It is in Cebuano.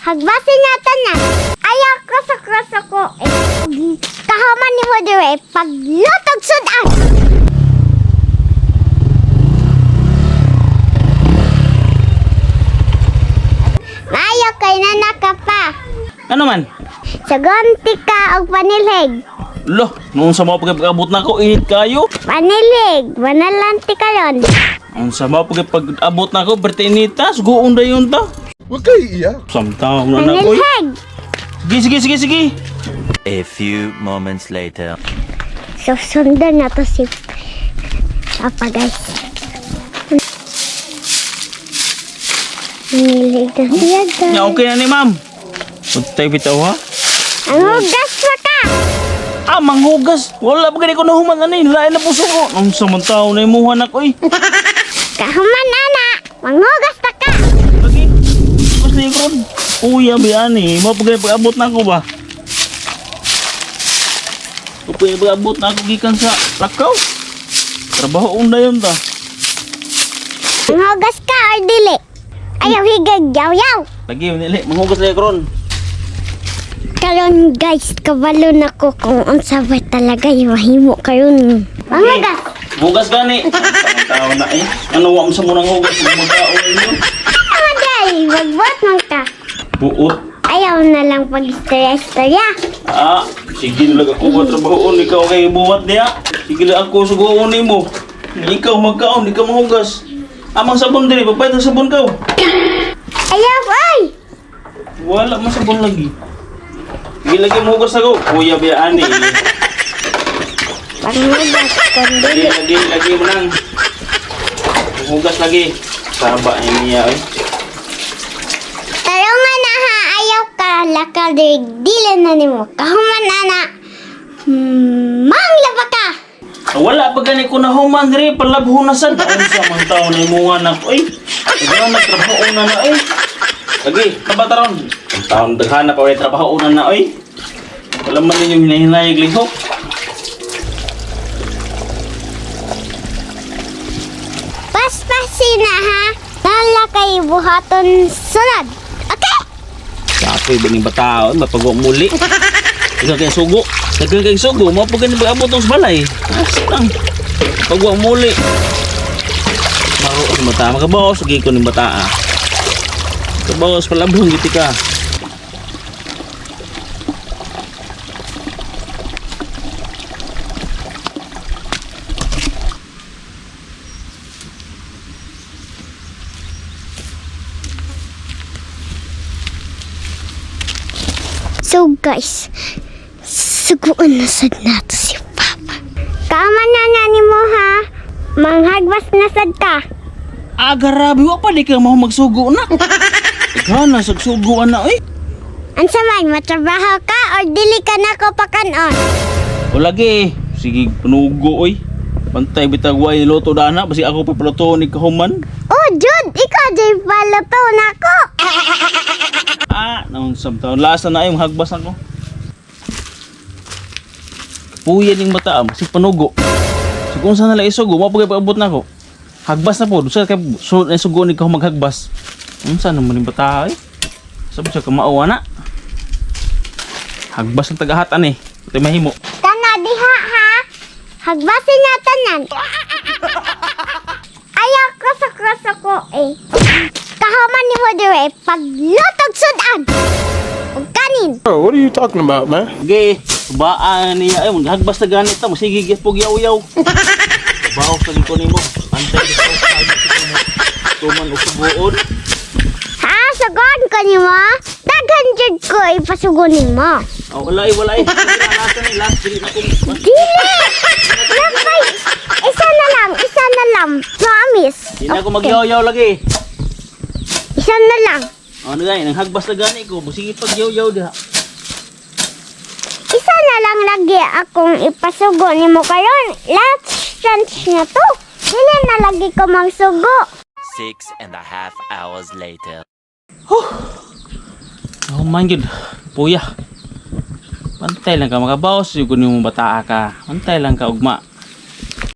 Hagbasin na tanan. Ayaw ko sa cross ko. Eh, kahaman ni mo dire, paglutog sudan. Maayo kay nana ka pa. Ano man? Sagonti ka og panilhig. Lo, noon sa mga pag-abot na ako, init kayo. Panilhig, manalanti karon. Ang sa mga pag-abot na ako, berte inita, sugoon da yun ta. Huwag kayo iiyak. Samtang na na ko. Panilhig. Sige, sige, sige, sige. A few moments later. So sundan na to si Papa, guys. Manilhig na siya, guys. Ya, okay na ni ma'am. Untay bitaw ha? Ang hugas pa ka! Ah, manghugas. Wala pa gani ko nahuman ani. Lain na puso ko. Ang sa man tao na imuha na ko eh. Kahuman ana! Manghugas ta ka! Lagi. Mas likron. Uya ba ani? Mo pag pag-abot na ako ba? Upoy pag-abot na ako gikan sa lakaw. Trabaho unda yun ta. Manghugas ka or dili? Ayaw higag, yaw yaw! Lagi nili, manghugas lagi karon. Karon guys, kabalo na ko kung unsa ba talaga yung mahimo karon. Manghugas! Hugas gani. Tao na eh. Ano wa mo sa munang hugas magmagao ninyo? Tama day! Magbuot man ka! Buot. Ayaw na lang pag-istorya-istorya. Ah, sige na lang ako ba trabahoon ikaw kay buwat niya. Sige lang ako sugoon nimo. Ikaw magkaon, ikaw manghugas. Amang sabon diri, papayat ang sabon ka. Ayaw ay! Wala man sabon lagi. Sige lagi manghugas ako. Kuya biya ani. Panghugas kung Lagi dili. lagi lagi mo nang. Manghugas lagi. Saba ni niya eh. Tarungan na ha, ayaw ka lakadig, dili na nimo. Kahuman ana, manglaba ka! Wala pa gani ko na human diri palabho na sad. Unsa man taon na imuha na ko eh. Daghan na trabaho na na eh. Lagi, kabataron. Ang taon daghan na pa way trabaho na na oy. Wala man ninyong hinahinayag lihok. Paspasi na ha, nala kay buhaton sunod. Okay? Kapoy ba ning bataon mapagwa muli. Daghan kay sugo. Daghan kay sugo mo pag gani abot sa balay. Astang. Pagwa muli. Maro ang bata makabawas sige ko ning bata. Ah. Kabawas palabhong giti ka. So guys, suguan na sad nato si Papa. Kama na na nimo ha, manghagwas na sad ka. Ah, grabe wa pa di ka mo magsugo na. Daghan na sa sugo ana eh. Unsa man, matrabaho ka or dili ka na ko pakanon? O lagi, sige panugo oy. Pantay bitag way niluto dana basi ako pa paluto ni kahuman. Oh, Jude, ikaw jay paluto na ko. Ah, naon sam taon lasa na ay mahagbas ako. Puya ning bata si panugo. So kung saan nala isugo, mo pag paabot na ako. Hagbas na po, sa kay so na sugo ni ka maghagbas. Unsa naman ning bata ay? Sabi sa kamao na. Hagbas ang tagahatan eh. Ito mahimo. Kana diha ha. Hagbasin na tanan. Ayaw ko sa cross ko eh. Kahaman nimo dire paglutog sudan. Ug kanin. Bro, what are you talking about, man? Sige, baan niya ay maghagpas na ganit ta, sige gyud pog yaw-yaw. Bawo sa ko nimo. Antay ko sa tuman og sugoon. Ha, sugon ko nimo. Daghan jud ko ipasugon nimo. Oh, wala eh, wala eh. Last ni last dili na ko. Dili. Napay. Isa na lang, isa na lang. Promise. Di na ako magyaw-yaw lagi. Isa na lang. Ano gani, nang hagbas na gani ko, sige pag yaw-yaw diha. Isa na lang lagi akong ipasugo nimo karon. Last chance na to. Dili na lagi ko magsugo. 6.5 hours later. Oh man gud, puya. Pantay lang ka makabawas, yung kunin mo bataa ka. Pantay lang ka ugma.